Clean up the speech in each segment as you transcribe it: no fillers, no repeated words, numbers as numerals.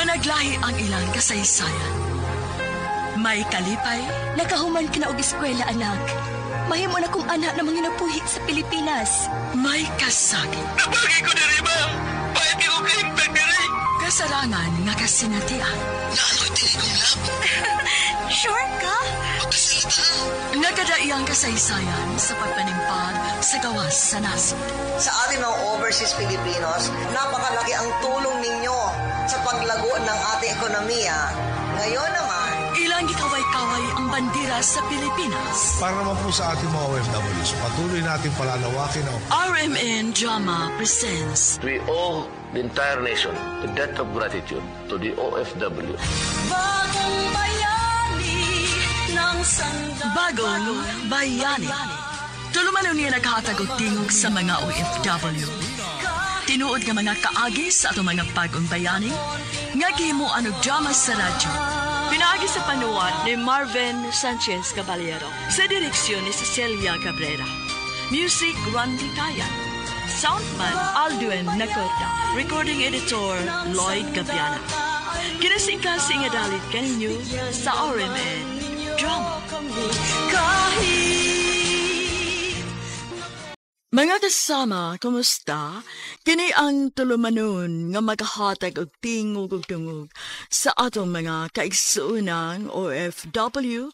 Managlahi ang ilang kasaysayan. May kalipay. Nakahuman ka na og eskwela, anak. Mahimo na kong anak na manginabuhi sa Pilipinas. May kasakit. Nabagi ko na rin, ma'am. Pahit ko kahintag na rin. Kasarangan nga kasinatian. Naaloy tinigong lab. Sure ka? Pagkasalita. Nagkadaiyang kasaysayan sa pagpanimpag sa gawas sa nasod. Sa ating mga overseas Filipinos, napakalaki ang tulong ninyo sa paglago ng ating ekonomiya. Ngayon naman, ilang gikaway-kaway ang bandera sa Pilipinas. Para naman po sa ating mga OFWs, patuloy natin palalawakin ang RMN Drama presents We owe the entire nation a debt of gratitude to the OFW. Bagong Bayani ng Bagong Bayani. Tulumanon niya naghatag og tingog sa mga OFW. Tinuod nga mga kaagi sa atong mga bagong bayani nga gihimuan og drama sa radyo. Pinaagi sa panuwat ni Marvin Sanchez Caballero sa direksyon ni Cecilia Cabrera. Music Randy Tayan. Soundman Alduin Nacorda. Recording editor Lloyd Gabiana. Kinasingkasing nga dalit kaninyo sa RMN Drama. Mga kasama, kumusta? Kini ang tulumanon nga maghahatag og tingog ug dungog sa atong mga kaigsuonang OFW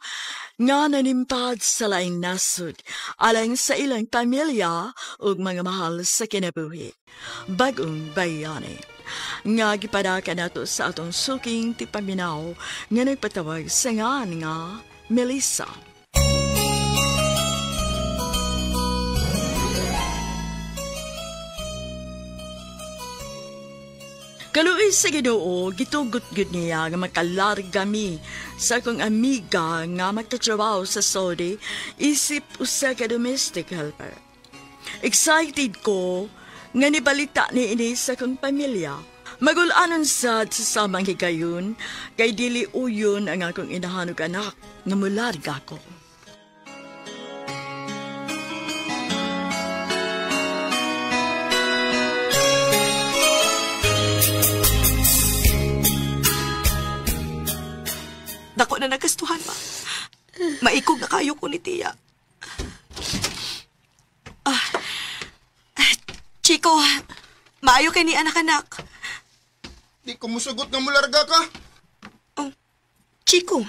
nga nanimpad sa laing nasod alang sa ilang pamilya ug mga mahal sa kinabuhi. Bagong Bayani nga gipadaka nato sa atong suking tipaminaw nga nagpatawag sa ngan nga Melissa. Kaluoy sa Ginoo, gitugot-gut niya nga makalarga mi sa akong amiga nga magtatrabaho sa Saudi isip usa ka domestic helper. Excited ko nga nibalita ni ini sa akong pamilya. Magulanon sad sa samang higayon kay dili uyon ang akong inahan og anak nga mularga ko. Dako na nagastuhan, ma. Maikog na kayo ko ni Tia. Chico, maayo kay ni anak-anak. Di ko musugot nga mularga ka. Oh, Chico.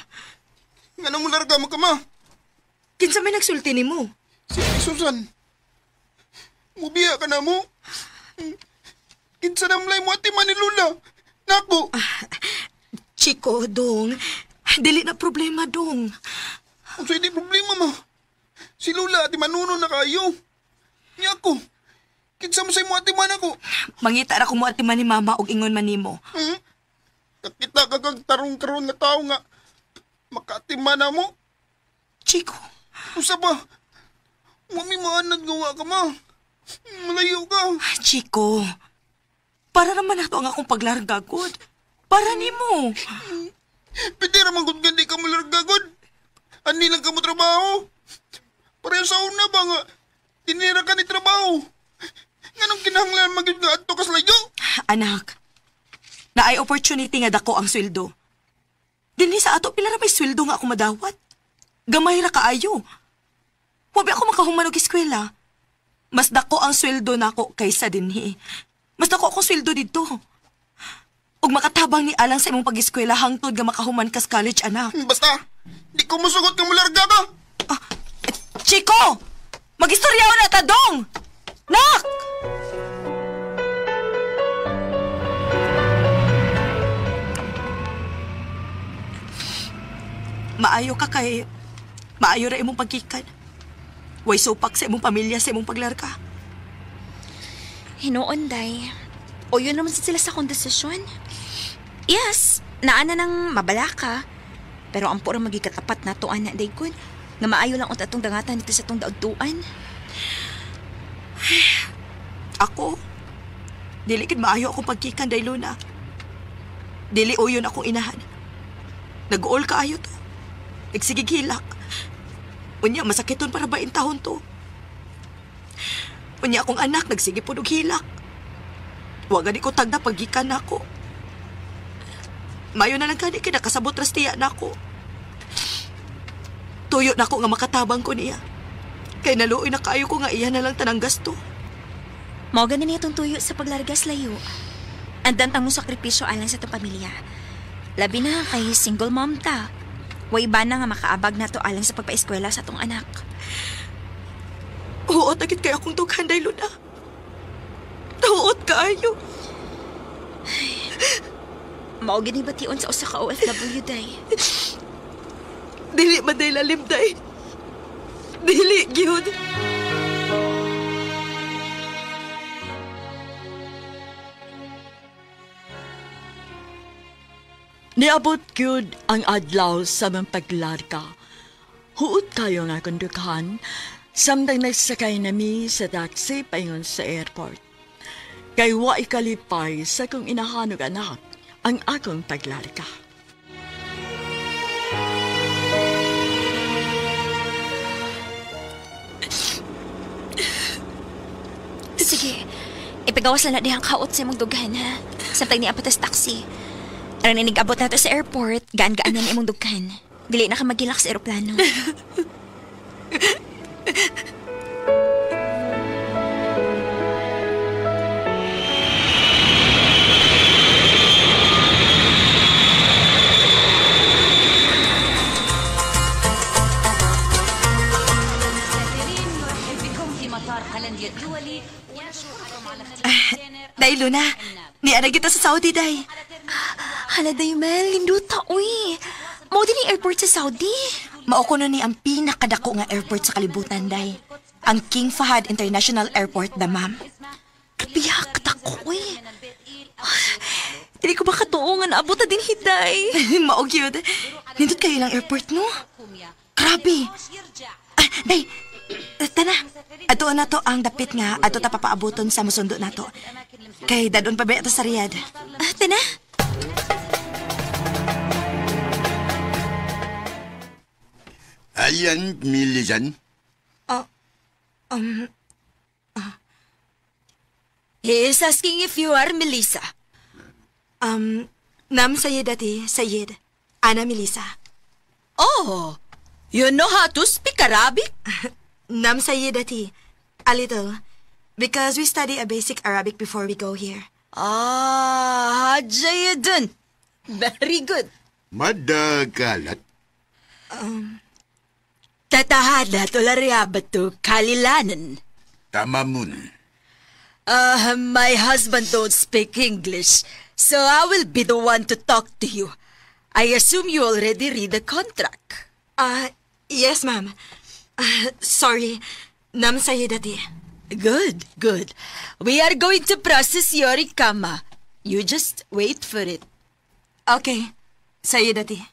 Nga na mularga mo ka, ma. Kinsa may nagsulti ni mo? Si Susan. Mubiya ka na mo. Kinsa na mulay mo ati man ni Lula. Nako. Chico, dong. Dili na problema, dong. Ang so, hindi problema, ma. Si Lula, ati manuno na kayo. Niya ako. Kinsa mo sa imo ati man ako. Mangita ra ko mo ati man ni mama og ingon man nimo. Hmm? Kakita ka kag tarong-karon nga tao nga makaatiman na mo. Chico. Usa ba? Mami maanad gawa ka, ma. Malayo ka. Chico. Para naman nato ang akong paglarga, god. Para nimo. Pwede raman kung gandi ka malarga, god. Ani lang ka mo trabaho. Pareho sa una ba nga, tinira ka ni trabaho. Nganong kinahanglan magyud nga adto ka sa layo? Anak, naay opportunity nga dako ang sweldo. Dinhi sa ato, pila ra may sweldo nga ako madawat. Gamay ra kaayo. Wabi ako makahuman og eskwela. Mas dako ang sweldo nako kaysa dinhi. Mas dako akong sweldo didto. Ug makatabang ni alang sa imong pag-eskwela hangtod nga makahuman kas college, anak. Basta, di ko musugot nga mularga ka. Chico! Mag-istorya na ta, dong! Nak! Maayo ka kay... Maayo ra imong pagkikan. Way supak sa imong pamilya sa imong paglarga. Hinuon, day. O yun naman sila sa akong desisyon. Yes, naana nang mabala ka. Pero ang pura magigkatapat na to, anak, day kun. Nga maayo lang unt atong dangatan dito sa atong daudtuan. Ako? Dili kid maayo akong pagkikan, day Luna. Dili uyon akong inahan. Nag-uol kaayo to. Nagsigig hilak. Unya, masakiton para ba intahon to. Unya akong anak, nagsige po og hilak. Wa gani ko tagda paggikan nako. Mayo na lang kani kay nakasabot ras tiya nako. Tuyo nako nga makatabang ko niya. Kay naluoy na kaayo ko nga iya na lang tanang gasto. Mao gani niya itong tuyo sa paglargas layo. Andan tang mo sakripisyo alang sa itong pamilya. Labi na kay single mom ta. Way iba na nga makaabag na to alang sa pagpaeskwela sa atong anak. Huot agad kay akong dughan, Day Luna. Huot kaayo. Mao gani bation sa usa ka OFW, Day. Dili man day lalim, Day. Dili, gyud. Niabot gyud ang adlaw sa mga paglarga. Huot kayo nga akong dughan, samtang nagsakay nami sa taxi paingon sa airport. Kay wa ikalipay sa kong inahanog anak ang akong paglarga. Sige, ipagawas lang na dihang kaot sa imong dughan, ha? Samtang niabot tas taxi. Aron inig-abot na to sa airport, gaan-gaan na ni imong dughan. Dili na ka magilak sa eroplano. Day Luna, niara kita sa Saudi, Day. Hala, Day Mel, linduta, uy. Mao din ang airport sa Saudi. Mao kuno ni ang pinakadako nga airport sa kalibutan, Day. Ang King Fahad International Airport, Damam. Kabiyak, dako, uy. Dili ko ba katuo nga naabot na din, Hiday? Mao gyud. Nindot kayo lang airport, no? Grabe. Ah, Day, tana. Ato na to ang dapit nga ato ta papaaboton sa musundo nato. Kay dadon pa ba ito sa Riyadh? Ah, tana. Ayan, Milizan. He is asking if you are Melissa. Nam Sayedati, Sayed. Ana Melissa. Oh, you know how to speak Arabic? Nam Sayedati, a little. Because we study a basic Arabic before we go here. Ah, Jayadun. Very good. Madagalat. Tatahada tulariabatu kalilanan. Tamamun. My husband don't speak English, so I will be the one to talk to you. I assume you already read the contract. Yes, ma'am. Sorry. Nam Sayedati. Good, good. We are going to process your ikama. You just wait for it. Okay. Sayedati.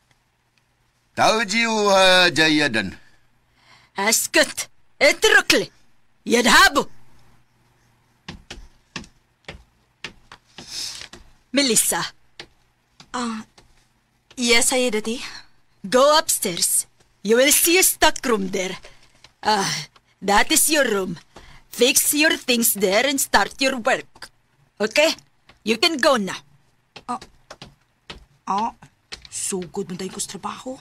Tawjiuha Jayadan. Askut. Etrukli. Yadhabu. Melissa. Yes, Sayedati. Go upstairs. You will see a stock room there. That is your room. Fix your things there and start your work. Okay? You can go now. Sugod man tayo ko sa trabaho.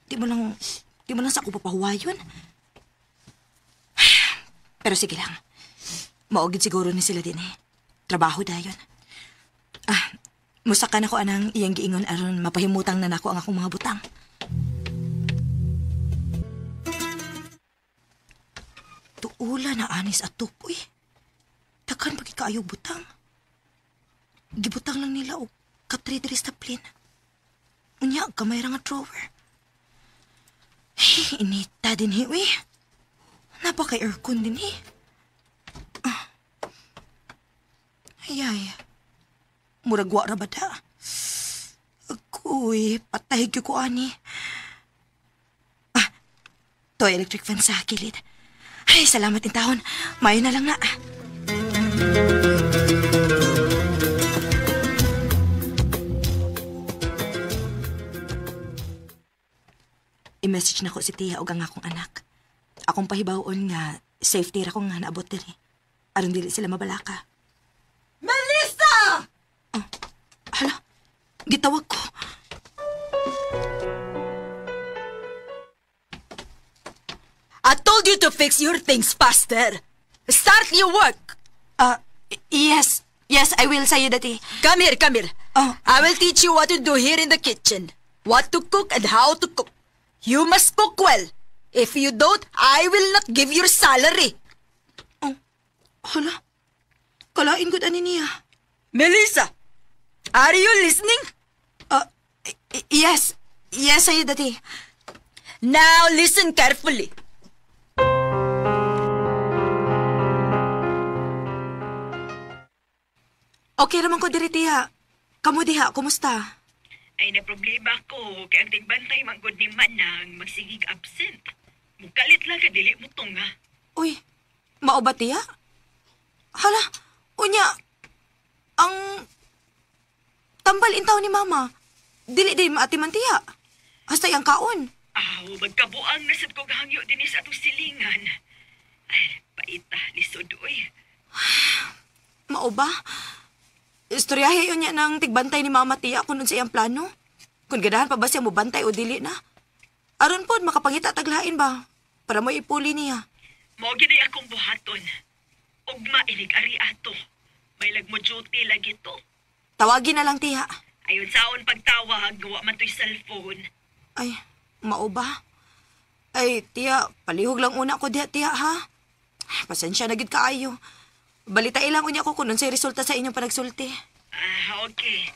Di mo lang sa ako papahuwayon. Pero sige lang. Maugid siguro ni sila din eh. Trabaho dayon. Musa ka na ko anang iyang giingon aron mapahimutang na nako ang akong mga butang. Tuula na anis at tupoy. Takan pagi kaayo butang. Gibutang lang nila og katri diri sa plane. Unya, gamay ra nga drawer. Hey, inita din hi, uy. Napaka-aircon din hi. Ay, ay. Murag wa ra ba da? Agoy, patay gyud ko ani. To electric fan sa kilid. Ay, salamat in taon. Mayo na lang na. I-message na ko si Tia og ang akong anak. Akong pahibaw-on nga safety ra ko nga naabot diri. Aron dili sila mabalaka. Melissa! Oh, hala, gitawag ko. told you to fix your things faster. Start your work. Yes. Yes, I will, Sayida T. Come here, come here. Oh. I will teach you what to do here in the kitchen. What to cook and how to cook. You must cook well. If you don't, I will not give your salary. Oh. Hala. Kalain gud ani niya. Melissa, are you listening? Yes. Yes, Sayida T. Now listen carefully. Okay raman ko diri, tiya. Kamu diha, kumusta? Ay, na problema ko. Kaya ang tigbantay manggod ni Manang magsigig absent. Mukalit lang ka, dili mo tong, ha? Uy, mao ba, tiya? Hala, unya, ang tambal intaw ni Mama. Dili din maatiman, tiya. Hasta iyang kaon. Aw, magkabuang nasad ko gahangyo din sa atong silingan. Ay, paita, lisod, uy. Mao ba? Istoryahe yun niya ng tigbantay ni Mama, tiya, kung nun sa iyang plano. Kung ganahan pa ba siya mobantay o dili na. Aron pod, makapangita taglain ba? Para mo ipuli niya. Mao gid akong buhaton. Ugma inig ari ato. May lagmo duty lagi to. Tawagin na lang, tiya. Ayon saon pagtawag, gawa man to'y cellphone. Ay, mao ba? Ay, tiya, palihog lang una ko diha, tiya, ha? Pasensya na gid kaayo. Balita ilang unya ko kung unsay resulta sa inyong panagsulti. Ah, okay.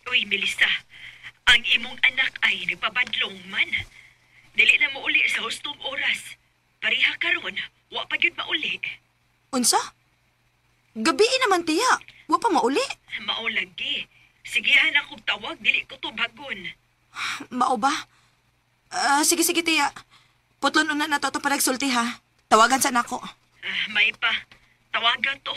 Uy, Melissa, ang imong anak ay nagpabadlong man. Dili na mauli sa hustong oras. Pareha karon, wa pa gyud mauli. Unsa? Gabii naman, tiya. Wa pa mauli. Mao lagi. Sigihan akong tawag, dili ko tubagon. Mao ba? Sige, sige, tiya. Putlon una na to ito panagsulti, ha? Tawagan sa nako. May pa. Tawagan to.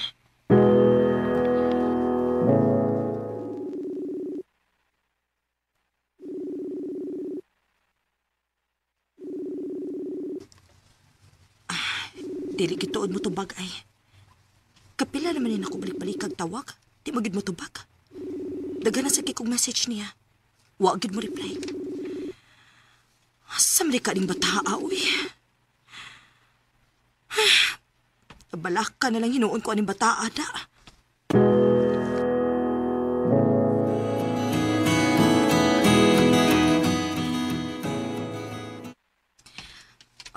Dili gituod mo tubag ay. Kapila naman ni ako balik-balik kag tawag. Di magid mo tubag. Daghan na sa kong message niya. Wa gid mo reply. Asa man ka ning bataa, uy. Balak ka na lang hinuon ko aning bataa da.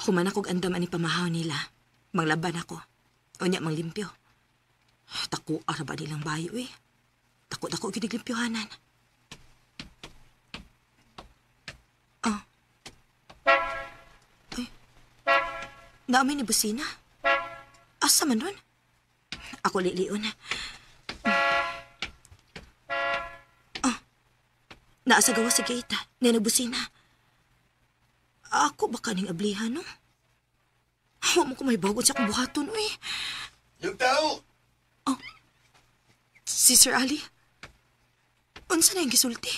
Human akong andam ani pamahaw nila. Manglaban ako. Unya manglimpyo. Tako ara ba nilang bayo eh. Tako-tako gid limpyohanan. Ah. Ay. Naamay ni busina. Asa man nun? Ako lilion. Ah. Naasa gawa sa gate. Nenabusina. Ako baka ning ablihan, no? Huwag mo ko may bagon sa akong buhaton, uy. Yung tao! Oh. Si Sir Ali. Unsa na yung gisulti?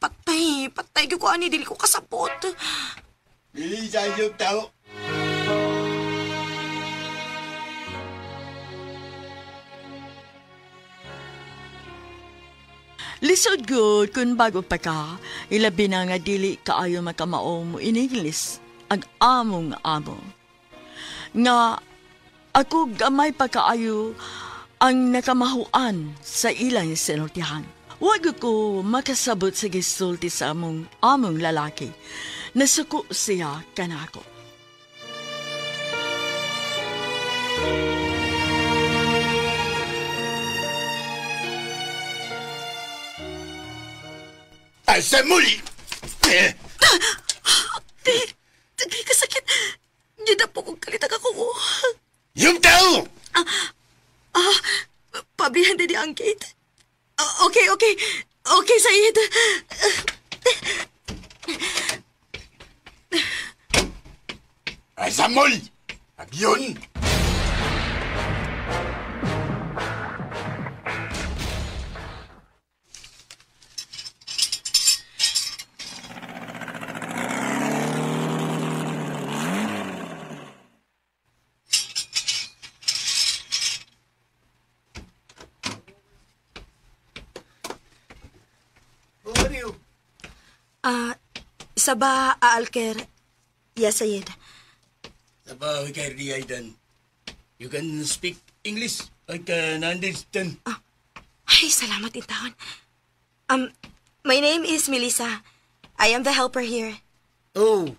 Patay, patay ko ani, dili ko kasabot. Bilisa yung tao. Lisod good kung bago pa ka, ilabi na nga dili kaayo makamao mo in English ang among amo. Nga ako gamay pa kaayo ang nakamahuan sa ilang sinultihan. Wag ko makasabot sa gisulti sa among among lalaki. Nasuko siya kanako. Ay, sa muli! Di, kasakit. Hindi na po kong kalitag ako. Yung tao! Pablihan din ang gate. Okay, okay. Okay, Said. Ay, sa muli! Agyon! Saba Alker. Yes, Sayed. Trabaho kay Riaidan. You can speak English. I can understand. Ah, ay, salamat intaon. My name is Melissa. I am the helper here. Oh,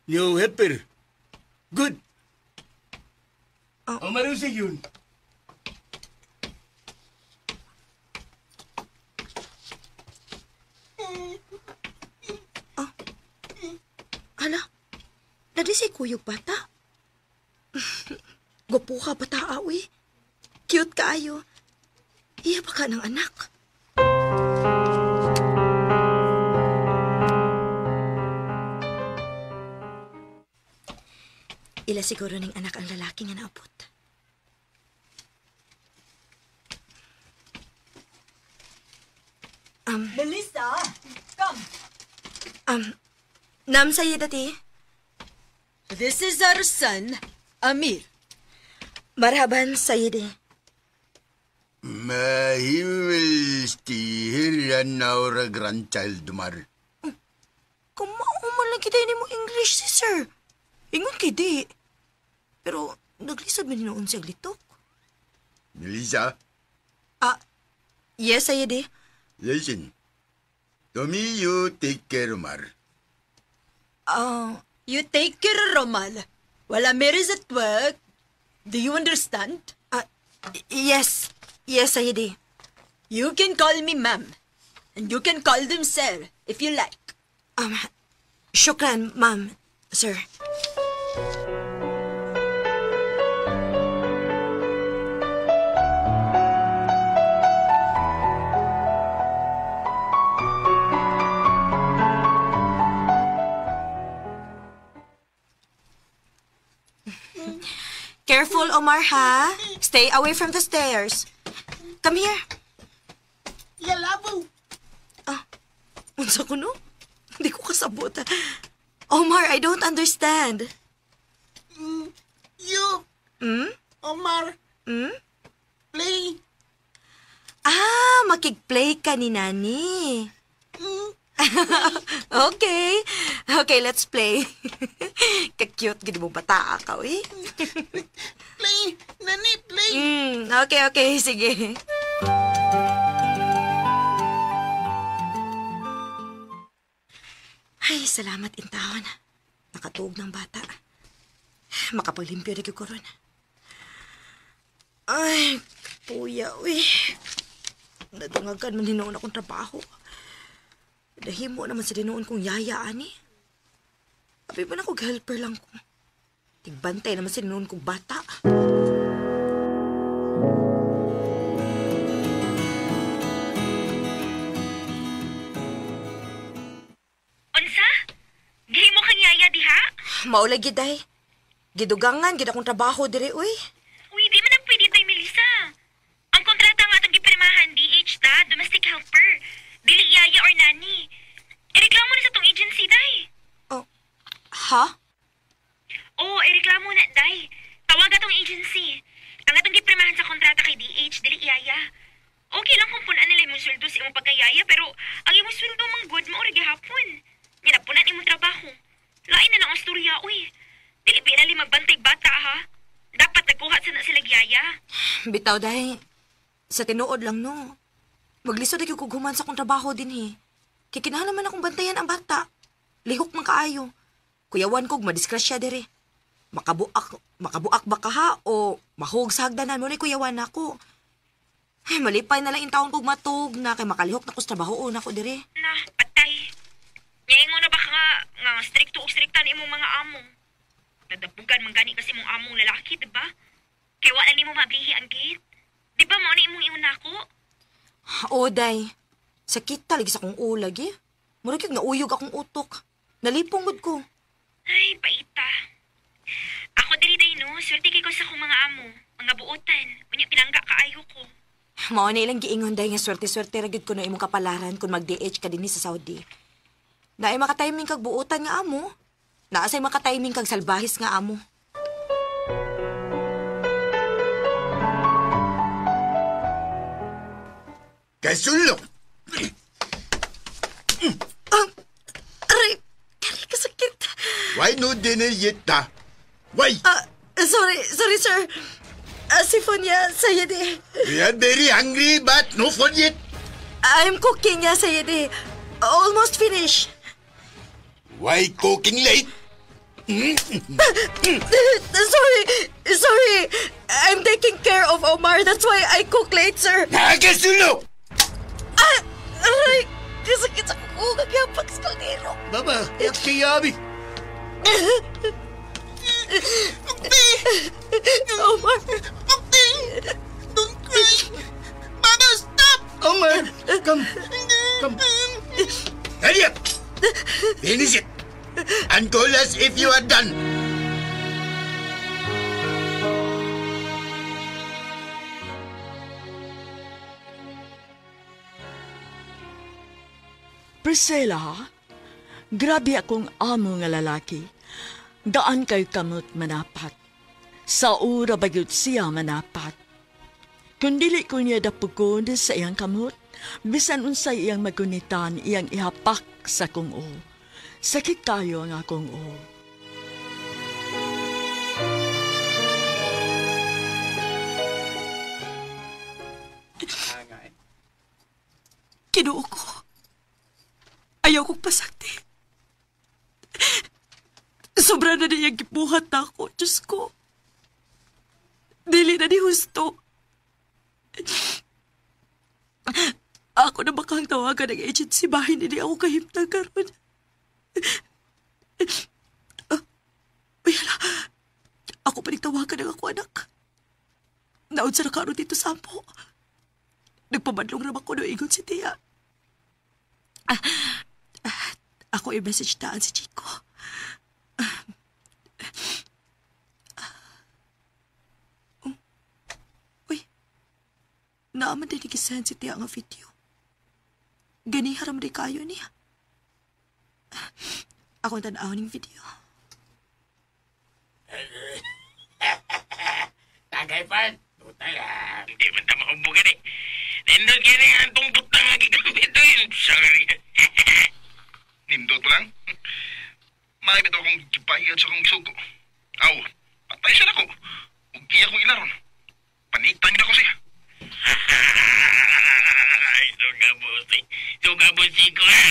new helper. Good. Oh. Marusig yun. Oh. Hala, nadi si kuyog bata. Gwapo ka bata, uy. Cute kaayo. Iya ba ka ng anak? Ila siguro ning anak ang lalaki nga naabot. Melissa, come. Nam Sayidati. This is our son, Amir. Marhaban, Sayidi. He will stay here and our grandchild, Mar. Kumauman lang kita ini mo English, si sir. Ingon kay di. Pero naglisod man noon siyang litok. Melissa? Yes, Sayidi. Listen. To me, you take care, Mar. You take care, Romal. While Amir is at work. Do you understand? Yes. Yes, Sayidi. You can call me ma'am. And you can call them sir, if you like. Shukran, ma'am, sir. Careful, Omar, ha? Stay away from the stairs. Come here. Yalabu. Ah, unsa ko no? Hindi ko kasabot. Omar, I don't understand. You. Hmm? Omar. Hmm? Play. Ah, makig-play ka ni Nani. Okay. Okay, let's play. Ka-cute, gini mo bata ka, eh. Play, Nani, play. Okay, okay, sige. Ay, salamat, intaon. Nakatuog ng bata. Makapaglimpyo na ko ron. Ay, puya, uy. Nadungagan man hinoon akong trabaho. Dahimo naman sa dinoon kong yaya, ani. Abi ba na ko helper lang ko. Tigbantay naman sa dinoon kong bata. Unsa? Gihimo kang yaya diha? Maulay giday. Gidugangan gid akong trabaho dire, uy. Uy, di man ang pwede tay, Melissa. Ang kontrata nga atong gipirmahan, DH ta, domestic helper. Dili yaya or nani. Ireklamo na sa tong agency, day. Oh, ha? Oo, ireklamo na, day. Tawag atong agency. Ang atong gipirmahan sa kontrata kay DH, dili yaya. Okay lang kung punan nila imong sweldo sa imong pagkayaya, pero ang imong sweldo mang good mo ori gihapon. Nga napunan imong trabaho. Lain na lang ang storya, uy. Dili pinali magbantay bata, ha? Dapat nagkuha sa na sila yaya. Bitaw, day. Sa tinuod lang, no. Maglisod ay kuguman sa akong trabaho din, he. Kaya kinahanglan man akong bantayan ang bata. Lihok man kaayo. Kuyawan kog madisgrasya dere. Makabuak ba ka ha? O mahog sa hagdanan mo na kuyawan ako. Ay, malipay na lang in taon kog matug na kay makalihok na ko sa trabaho na ako dere. Na, patay. Nyaingo na ba ka nga strikto o strikta ni imong mga amo? Nadabugan man gani kasi imong among lalaki, diba? Kaya wala nimo mablihi ang gate. Diba mao na imong ingon nako? Oo, day. Sakit talaga sa akong ulag, eh. Murag yung nauyog akong utok. Nalipong gud ko. Ay, paita. Ako diri day no, swerte kay ko sa akong mga amo, mga buotan. Unya pinangga kaayo ko. Mao na ilang giingon day nga swerte-swerte ra gyud ko na imong kapalaran kung mag-DH ka dinhi sa Saudi. Naay makatiming kag buotan nga amo. Naasay makatiming kag salbahis nga amo. Kasulok! Aray! Aray, kasakit! Why no dinner yet, ta? Why? Sorry, sir. Si Fonya, Sayede. We are very hungry but no food yet. I'm cooking, ya, Sayede. Almost finished. Why cooking late? Sorry. I'm taking care of Omar. That's why I cook late, sir. Nakakasulo! Aray! Kasakit sa kuko. Kagyapak sa kaldero. Baba, yakiyabi. Ukti! Omar! Ukti! Don't cry! Baba, stop! Omar, come. Come. Hurry up! Finish it! And call us if you are done. Priscilla, grabe akong amo nga lalaki. Gaan kay kamot manapat. Sa ura bagyot siya manapat. Kung dili ko niya dapugon sa iyang kamot, bisan unsay iyang magunitan, iyang ihapak sa kong o. Sakit kayo ang akong o. Kinuo ko. Ayaw kong pasakti. Sobra na niyang gibuhat na ako, Diyos ko. Dili na ni husto. Ako na bakang tawagan ng agency bahin hindi ako kahimtang karon. Uy, hala. Ako pa tawagan ng ako, anak. Naon sa nakaroon dito sa ampo. Nagpamadlong ramang ko no ingon si Tia. Ako i-message daan si Chico. Uy, naaman din igisend si Tia nga video. Gani haram di kayo niya. Ako ang tanaw ning video. Tagay pa. Tutay ah. Hindi man ta mahubugan eh. Nindot kini ang tong butang nga gigamit yun. Sorry. Nindot lang. May bitaw akong gibayad sa akong sugo. Aw, patay siya nako. Ug iya akong ilaron. Panitan gid ako siya. Isuga boss. Isuga boss ko ha.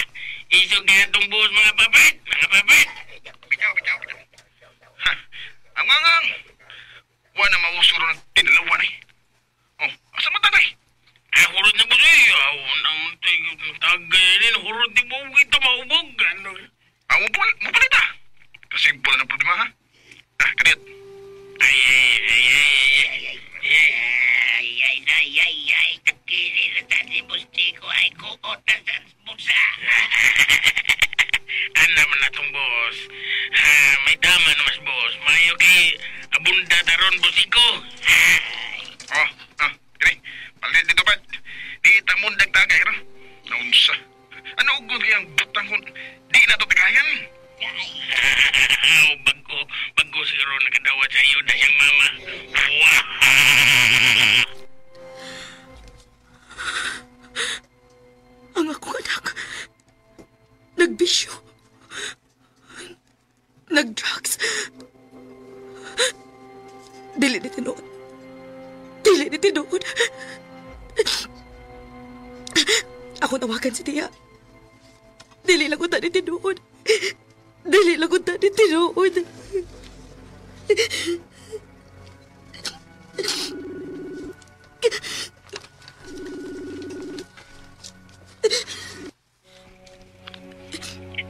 Isuga itong boss mga papat. Mga papat. Bitaw, bitaw, bitaw. Ha, ang angang. Wa na mausuro ng tinalawan eh. Oh, asa man tagay? Ay, hurot na boss eh. Aw, naman tayo. Tagay rin. Hurot di mo kita maubog. Ano? Ah, mo palita. Kasimple na problema ha. Ah, kadit. Ay, ay, ay, ay, ay, ay, ay, ay, ay, ay, ay, takili na tani boss Chico ay kuot na sa busa. Ano naman na itong boss? Ha, may tama na mas boss. Mayo kay abunda taron boss Chico. Oh, ah, dili. Palit dito pa. Di tamon dagtagay ron. Naunsa. Ano ugod kayang butang kun di na to tagayan? Bago siguro nakadawat sa iyo na siyang mama. Wah! Ang akong anak, nagbisyo, nag-drugs. Dili ni tinuod. Dili ni tinuod. Ako tawagan si Tia. Dili lang ko tani tinuod. Dili lang ko tani tinuod.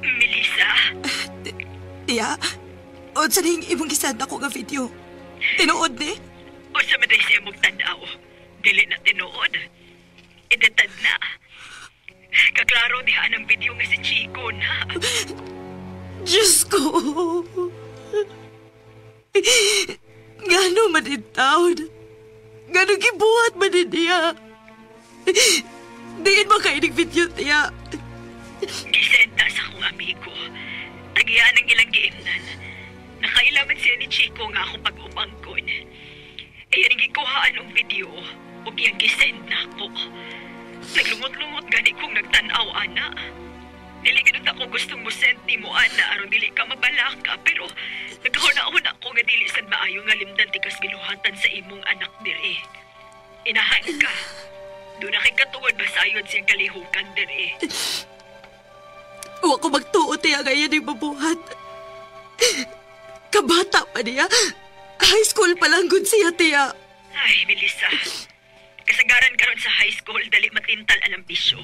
Melissa. Tia, unsa ning imong gisend ako nga video? Tinuod ni? Usa man day sa imong tan-aw. Dili na tinuod. Editad na. Kaklaro diha ang video nga si Chico na. Diyos ko! Ngano man in taon? Ngano gibuhat man din niya? Diin makainig video niya. Gisenda sa akong amigo. Tagiyaan ang ilang giimnan. Nakailaman siya ni Chico nga akong pag-umangkon. Ayan ang gikuhaan og video ug iyang gisend na ako. Naglungot-lungot gani kong nagtan-aw, ana. Dili gud ako gustong mo send nimo ana aron dili ka mabalaka pero nagahuna-huna ko nga dili sad maayo nga limdan ti kas giluhatan sa imong anak diri. Inahan ka. Doon na kay katungod basayod siyang kalihukan diri. Wa ko magtuo tiya ngayon yung mabuhat. Kabata pa niya. High school pa lang gud siya tiya. Ay, Melissa. Kasagaran karon sa high school dali matintal ang ambisyo.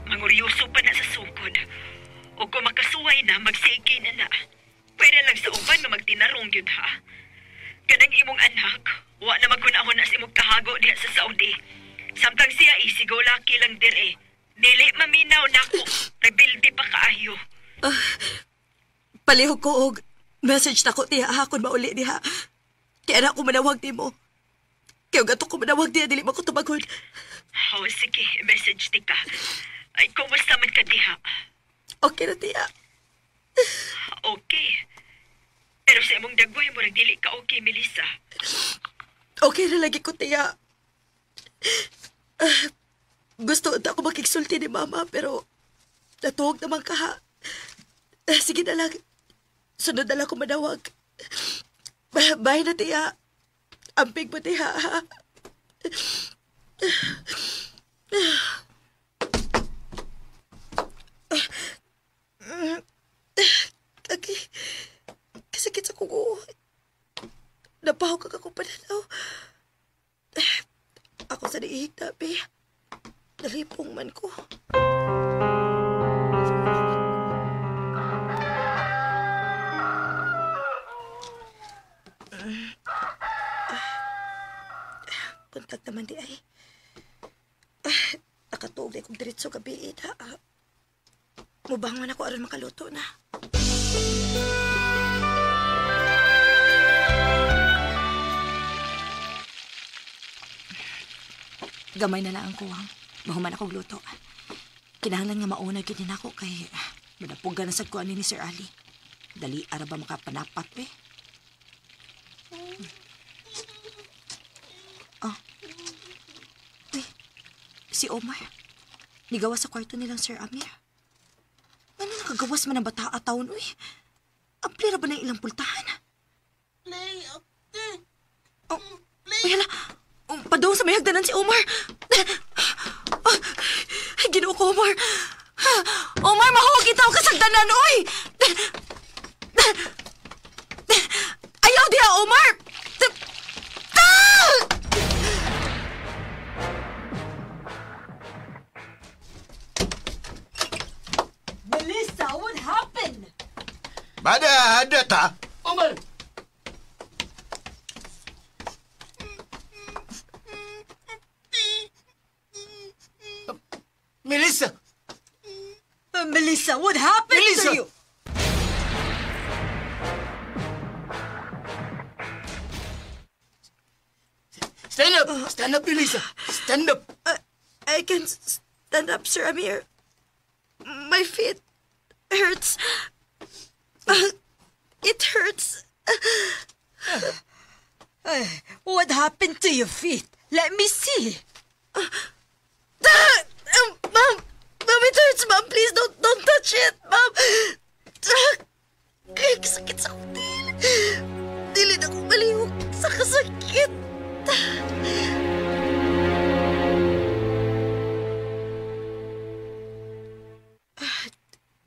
Manguryoso pa na sa sukod. O kung makasuway na, magsige na na. Pwede lang sa uban nga magtinarong yun ha. Kanang imong anak, wa na maghunahon na sa imong kahago diha sa Saudi. Samtang siya isigo laki lang dire. Dili maminaw nako. Rebelde pa kaayo. Palihog ko og message na ko tiya ha kung mauli diha. Kaya na ako manawag di mo. Kaya gato ko manawag diha, dili mo ko tubagod. Oh, sige, message di ka. Ay, kumusta man ka diha? Okay na tiya. Okay. Pero sa imong dagway mo, dili ka okay, Melissa. Okay na lagi ko tiya. Gusto na ako makigsulti ni Mama, pero natuwag naman ka ha. Sige na lang. Sunod na lang ako manawag. Bye na tiya. Amping mo tiya ha. Okay. Kasakit sa kuko. Napahog ka ako pananaw. Ako sa niihig tabi. Nalipong man ko. Buntag naman di ay. Nakatuog na akong diretso gabi. Mubangon ako aron makaluto na. Gamay na lang ang kuwang. Mahuman akong luto. Kinahanglan nga mauna gyud nako kay madapugan na sad ko ani ni Sir Ali. Dali ara ba makapanapat be? Oh. Uy, si Omar. Nigawas sa kwarto nilang Sir Amir. Ano nakagawas man ang bata taon, uy? Ampli ra ba ng ilang pultahan? Play, okay. Oh, uy, hala. Padung sa may hagdanan si Omar. Oh, ay, Ginoo ko, Omar. Omar, mahuwag itaw kasagdanan, uy! Ayaw diha, Omar! Ah! Melissa, what happened? Bada, ada ta? Omar! Melissa! Melissa, what happened Melissa! to you? Stand up! Stand up, Melissa! Stand up! I can stand up, Sir Amir. My feet hurts. It hurts. What happened to your feet? Let me see. Ma'am, Ma'am, it hurts, Ma'am. Please don't touch it, Ma'am. Sakit sa kutil. Dili na akong malihok sa kasakit.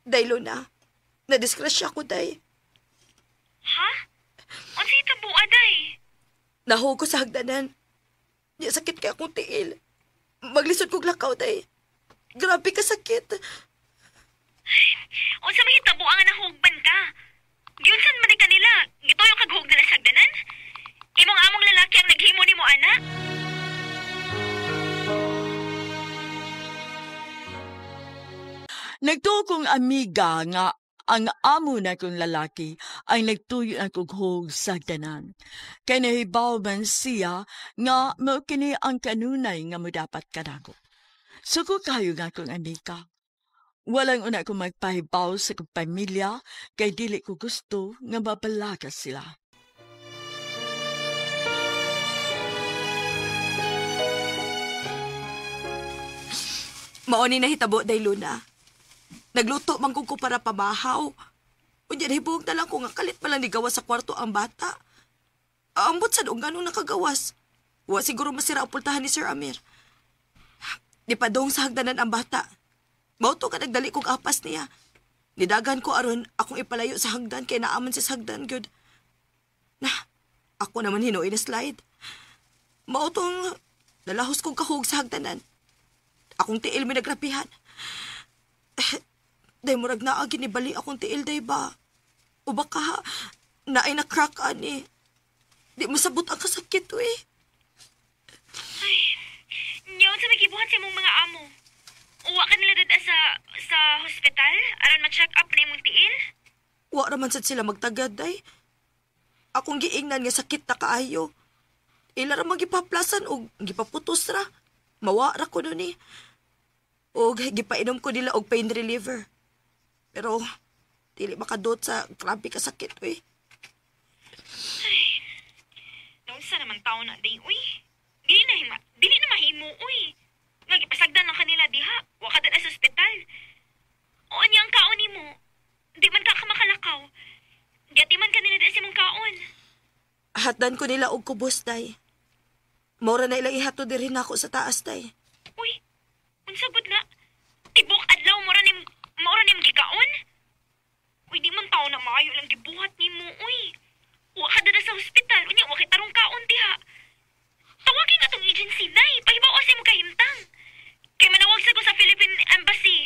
Day, Luna. Nadisgrasya ko, Day. Ha? Unsay tabo, aday? Nahugo sa hagdanan. Di sakit kay akong tiil. Maglisod kog lakaw, Day. Grabe ka sakit. Unsa may hitabo ang nahugban ka? Giunsan man ni kanila? Gituyo kag hug nila sa hagdanan? Imong among lalaki ang naghimo nimo, ana? Nagtuo kong amiga nga ang amo na kong lalaki ang nagtuyo na kong hug sa hagdanan. Kay nahibaw man siya nga mao kini ang kanunay nga mo dapat kanako. Suko kayo nga kong amiga. Walang una kong magpahibaw sa kong pamilya kay dili ko gusto nga mabalaga sila. Mao ni nahitabo, Day Luna. Nagluto man ko para pamahaw. Unya nahibuog na lang ko nga kalit pa lang nigawas sa kwarto ang bata. Ambot sa doon ganong nakagawas. Wa siguro masira ang pultahan ni Sir Amir. Di pa dong sa hagdanan ang bata. Mao to ka nagdali kong apas niya. Nidagan ko aron akong ipalayo sa hagdan kay naaman sa hagdan gyud. Na, ako naman hinuin na slide. Mao tong nalahos kong kahug sa hagdanan. Akong tiil may nagrapihan. Day murag naa ginibali akong tiil day ba? O baka naay na-crack ani. Di masabot ang kasakit eh. Ay, nyaon sa magibuhat sa imong mga amo. Uwa ka nila dada sa hospital aron ma-check up na imong tiil? Wa ra man sad sila magtagad day. Akong giingnan nga sakit na kaayo. Ila ra magipaplasan og gipaputos ra. Mawa ra ko nun eh. Og gipainom ko nila og pain reliever. Pero dili makadot sa grabe ka sakit eh. Ay, naunsa naman tao na day uy. Dili na mahimo uy. Nga gipasagdan lang kanila diha. Wa ka dada sa ospital. O anya ang kaon nimo? Di man ka makalakaw. Gati man kanila di sa imong kaon. Hatdan ko nila og kubos day. Mora na ilang ihatod diri nako sa taas day. Uy, unsa gud na? Tibok adlaw mora nim gikaon? Uy, di man tao na maayo lang gibuhat nimo uy. Wa ka dada sa ospital, unya wa kay tarong kaon diha. Tawagin atong agency day, pahibaw sa imong kahimtang. Kay manawag sa ko sa Philippine Embassy.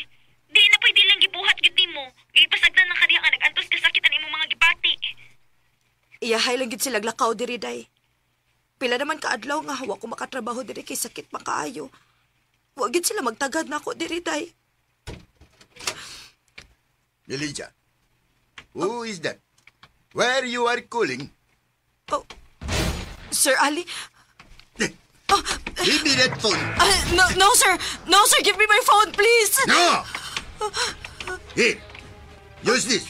Di na pwede lang gibuhat gid nimo. Gipasagdan lang ka diha nga nag-antos kasakit ang imong mga gipati. Iyahay lang gid sila lakaw diri day. Pila naman kaadlaw nga hawa ko makatrabaho diri kay sakit man kaayo. Wa gid sila magtagad nako diri day. Melissa, who is that? Where you are calling? Oh, Sir Ali. Oh, give me that phone. No, sir. No, sir. Give me my phone, please. No. Here, use this.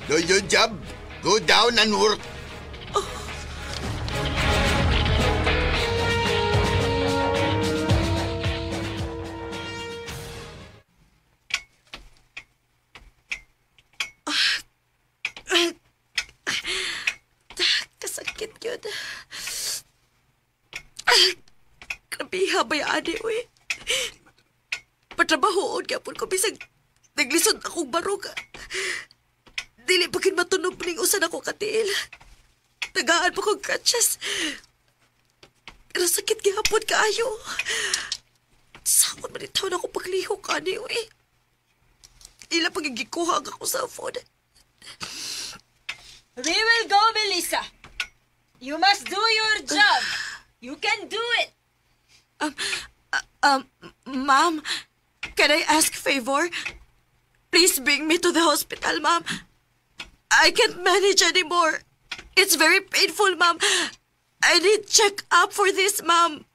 Do your job. Go down and work. Oh. Kasakit yun. Grabe ba ani, uy. Patrabahoon gyapon ko bisag naglisod akong barog. Dili pa kin matunog ning usan ako katiil. Tagaan pa kong crutches. Pero sakit gyapon kaayo. Sakon man itaw na ako paglihok ani, uy. Ila pagigikuha ang ako sa phone. We will go, Melissa. You must do your job. You can do it. Ma'am, can I ask favor? Please bring me to the hospital, ma'am. I can't manage anymore. It's very painful, ma'am. I need check up for this, ma'am.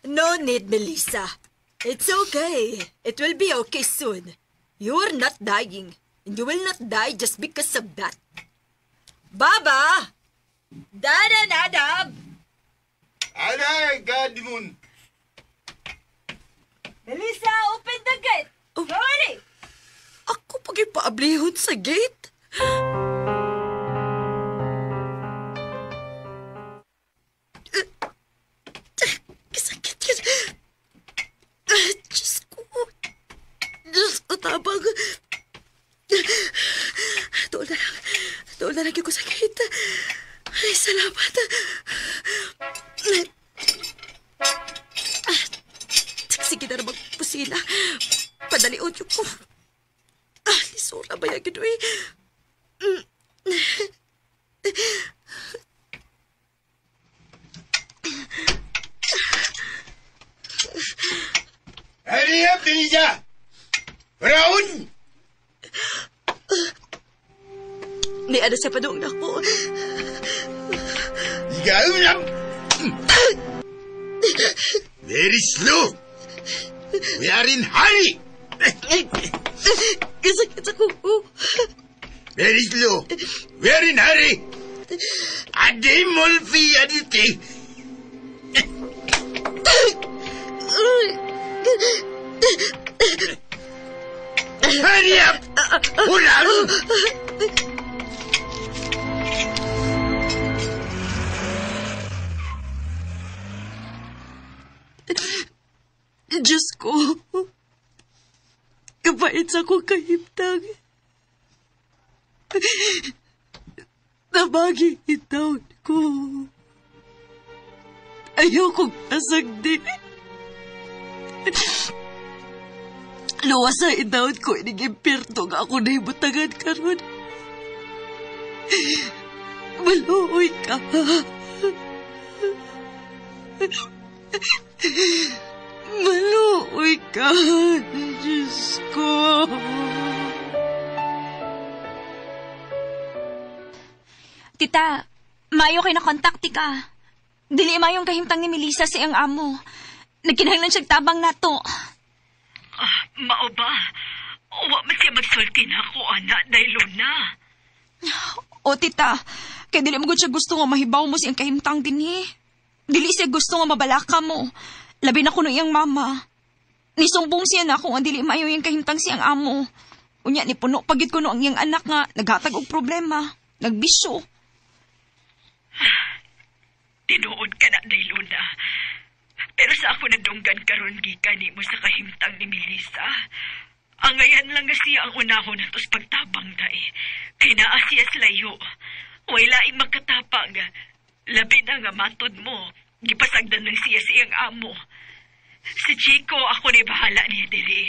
No need, Melissa. It's okay. It will be okay soon. You're not dying. And you will not die just because of that. Baba! Dada Nadab! Anay, God moon! Melissa, open the gate! Oh. Hurry! Ako pag-ipaablihon sa gate? Kasakit yun. Diyos ko. Diyos ko, tabang. Tuol na lang. Tuol na lang yung sakit. Ay, salamat. Sige na naman pusila. Padalion yung ko. Ah, lisura ba yung gano'y? Hurry up, Melissa! Raon! Ni ano sa padung na ko. Ikaw lang! Very slow! We are in hurry! Kasakit sa kuko. Very slow. We are in hurry! Ade molfi aditi. Ulan! Diyos ko. Kapait sa akong kahimtang. Nabagi itaon ko. Ayaw kong pasagdi. Luwas sa itaon ko, inig-impirto nga ako nahibutagan karon. Maluoy ka. Maluoy ka, Diyos ko. Tita, maayo kay na-contact ka. Dili maayong kahimtang ni Melissa sa iyang amo. Nagkinahanglan siyang tabang nato. Ah, mao ba? Wa man siya magsulti na ako, ana, dahil na. O tita, kay dili mo gud siya gusto nga mahibaw mo siyang kahimtang dinhi. Dili siya gusto nga mabalaka mo. Labi na kuno iyang mama. Nisumbong siya na kung ang dili maayo iyang kahimtang siyang amo. Unya ni puno pagid kuno ang iyang anak nga naghatag og problema, nagbisyo. Tinuod ka na, Dayluna. Pero sa ako nadunggan karon gikan nimo sa kahimtang ni Melissa. Ang ngayon lang nga siya ang unahon natos pagtabang dai. Kay naa siya sa layo. Way laing makatapang. Labi na nga matod mo. Gipasagdan lang siya sa iyang amo. Si Chico ako ni bahala niya diri.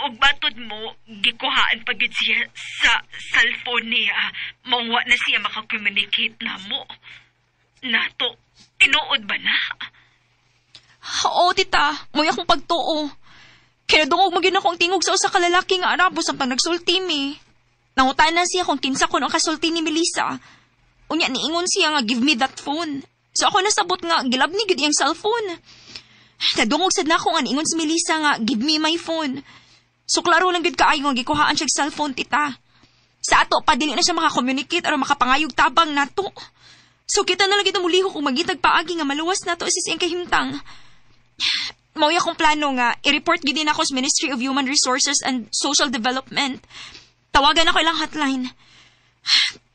Ug matod mo, gikuhaan pa gid siya sa cellphone niya. Mongwa na siya makakommunicate na mo. Nato, tinuod ba na? Oo, tita. Mo'y akong pagtuo. Kinadungog mo gyud ako ang tingog sa usa ka lalaki nga Arabo samtang nagsulti mi. Nangutana siya kung kinsa kuno ang kasulti ni Melissa. Unya niingon siya nga give me that phone. So ako nasabot nga gilab ni gyud iyang cellphone. Nadungog sad nako nga niingon si Melissa nga give me my phone. So klaro lang gyud kaayo nga gikuhaan siya og cellphone, tita. Sa ato pa dili na siya makakommunicate aron makapangayog tabang nato. So kita na lang gyud muliho kung magitag paagi nga maluwas nato sa iyang kahimtang. Mao akong plano nga i-report gyud din ako sa Ministry of Human Resources and Social Development. Tawagan ako ilang hotline.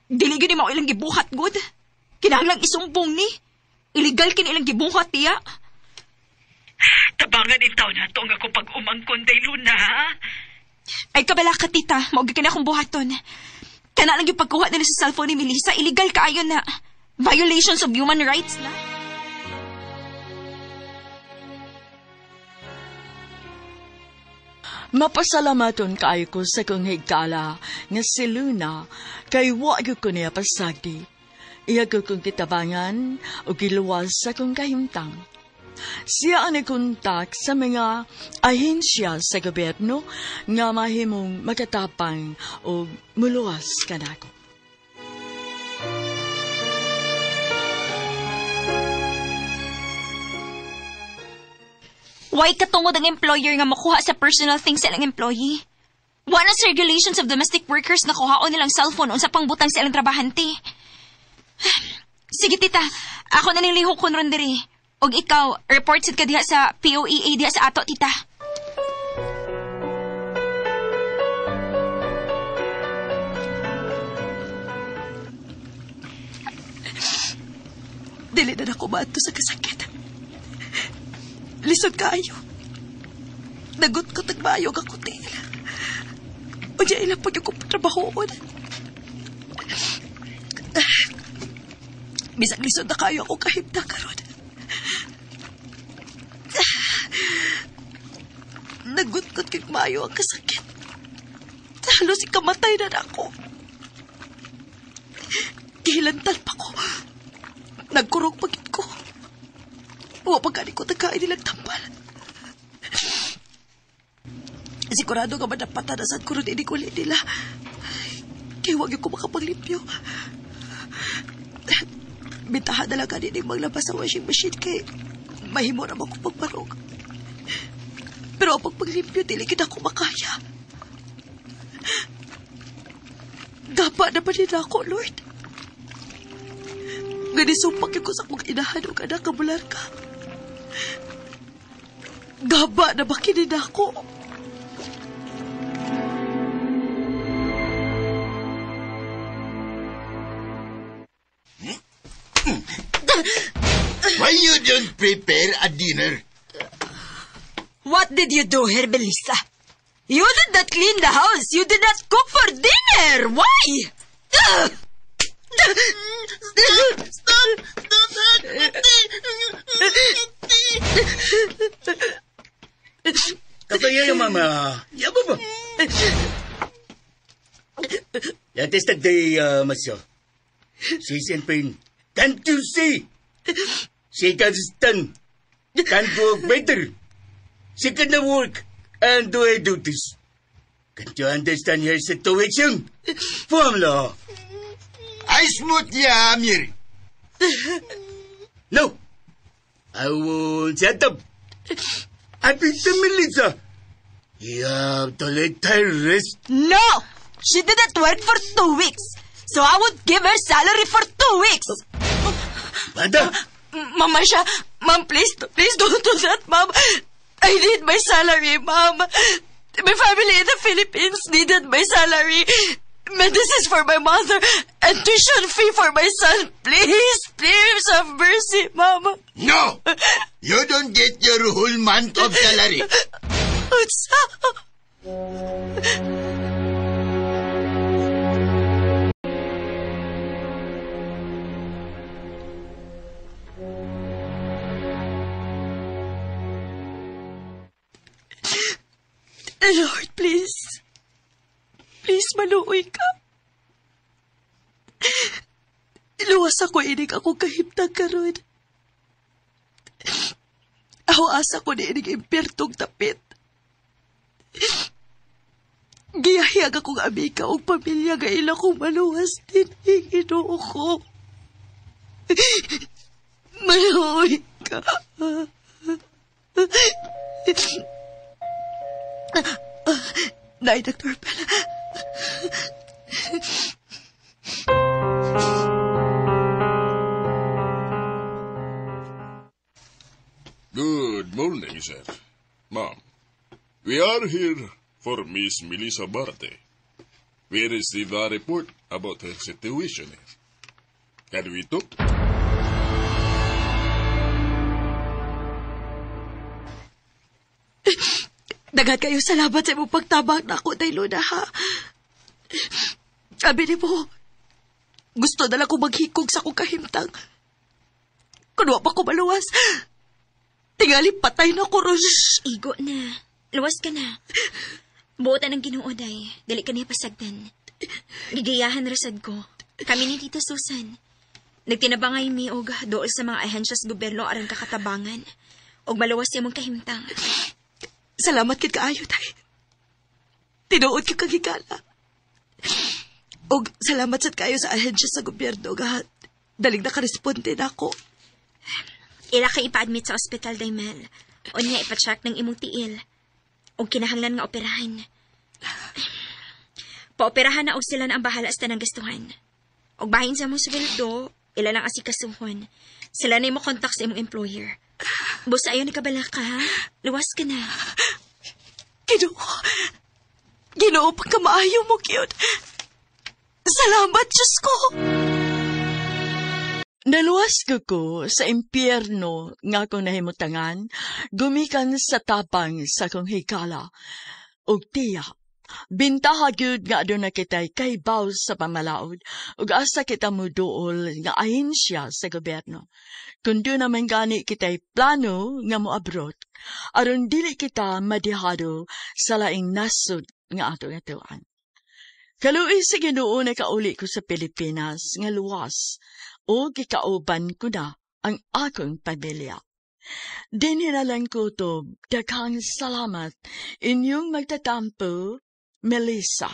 Dili gyud ni mao ilang gibuhat gud. Kinahanglang isumbong ni. Illegal kini ilang gibuhat tiya. Tabangan itaw na to nga ko pag-umangkon, Dayluna, ha? Ay kabala ka, tita. Mao gyud kini akong buhaton. Kana lang yung pagkuha nila sa cellphone ni Melissa. Illegal kaayo na. Violations of human rights na. Mapasalamaton kaayo ko sa kong higala nga si Luna kay wa gyud ko niya pasagdi. Iya ko kong kitabangan o giluwas sa kong kahimtang. Siya ang nakontak sa mga ahensya sa gobyerno nga mahimong makatapang o muluwas kanako. Why katungod ang employer nga makuha sa personal things sa ilang employee? Wala sa regulations of domestic workers na kuhaon nilang cellphone unsa pangbutang sa ilang trabahante. Sige tita, ako na ning lihok kon ron diri. Og ikaw, report sad ka diha sa POEA diha sa ato, tita. Dili na ako maadto sa kasakit. Lisod kaayo. Nagot ko tagmayog ako til. Unya ilang pag ko trabahoon. Bisag lisod na kaayo ako kahimta karon. Nagot-got kay maayo ang kasakit. Halos ikamatay na ako. Gihilantal pa ko. Nagkurog pagit ko. Wa pa gani ko tagkain nilang tambal. Sigurado nga madapatan na sad ko ron inikuli nila. Kaya huwag yung ko makapaglimpyo. Bintahan na lang kanining maglabas sa washing machine kay mahimo naman ko pagbarog. Pero ang pagpaglimpyo, dili gid ako makaya. Gapa na ba nila ako, Lord? Ganisupak ko sa akong inahan o anak kabular ka. Gaba na ba kinina ako? don't prepare a dinner. What did you do here, Melissa? You did not clean the house. You did not cook for dinner. Why? Stop! Stop! Don't hurt me! Kapaya yung mama. Yabo ba? That is the day, Masyo. She's in pain. Can't you see? She can't stand. Can't walk better. She cannot work and do her duties. Can't you understand her situation? Formula. I smooth ya, Amir. No. I won't shut up. I've been to Melissa. You have to let her rest. No! She didn't work for 2 weeks. So I would give her salary for 2 weeks. Bada! Mama siya, Ma'am, please, please don't do that, Ma'am. I need my salary, Ma'am. My family in the Philippines needed my salary. Medicines for my mother and tuition fee for my son. Please, please have mercy, Mama. No! You don't get your whole month of salary. Unsa? Lord, please. Please, maluoy ka. Luwas ako inig akong kahimtang karon. Aw asa ko niinig impyertong tapit. Giyahiyag akong amiga og pamilya nga ila kong maluwas din, Ginoo ko. Maluoy ka. Nay, Dr. Bella. Good morning, sir. Ma'am, we are here for Miss Melissa Barte. We received a report about her situation here. Can we talk? Daghan kayo salamat sa imong pagtabang na ako, Day Luna, ha? Sabi ni mo, gusto na lang ko maghikog sa akong kahimtang. Kung wa pa ko maluwas, tingali patay na ko ron. Shh, igo na. Luwas ka na. Buotan ang Ginoo, day. Dali ka niya pasagdan. Gigayahan rasad ko. Kami ni Tita Susan. Nagtinabangay mi og dool sa mga ahensya sa gobyerno aron kakatabangan. Og maluwas imong kahimtang. Salamat kid kaayo, tay. Tinuod kid kang higala. Og salamat sad kaayo sa ahensya sa gobyerno nga daling nakaresponde na ako. Ila kay ipa-admit sa ospital, day Mel. Unya ipa-check ng imong tiil. Og kinahanglan nga operahan. Paoperahan na og sila na ang bahala sa tanang gastuhan. Og bahin sa mong sweldo, ila lang asikasuhon. Sila na imo kontak sa imong employer. Busa ayon ni kabala ka, ha? Luwas ka na. Ginoo. Ginoo, pagkamaayo mo, cute. Salamat, Diyos ko. Naluwas ko sa impyerno nga akong nahimutangan, gumikan sa tapang sa akong higala. Ug tiya, bintaha gyud nga aduna kita'y kahibaw sa pamalaod, ug asa kita muduol nga ahensya sa gobyerno. Kun doon naman gani kita'y plano nga moabrot, aron dili kita madihado sa laing nasod nga atong atuan. Kaluoy sa Ginoo nakauli ko sa Pilipinas nga luwas, o gikauban ko na ang akong pamilya. Dinhi na lang ko to, daghang salamat inyong magtatampo, Melissa.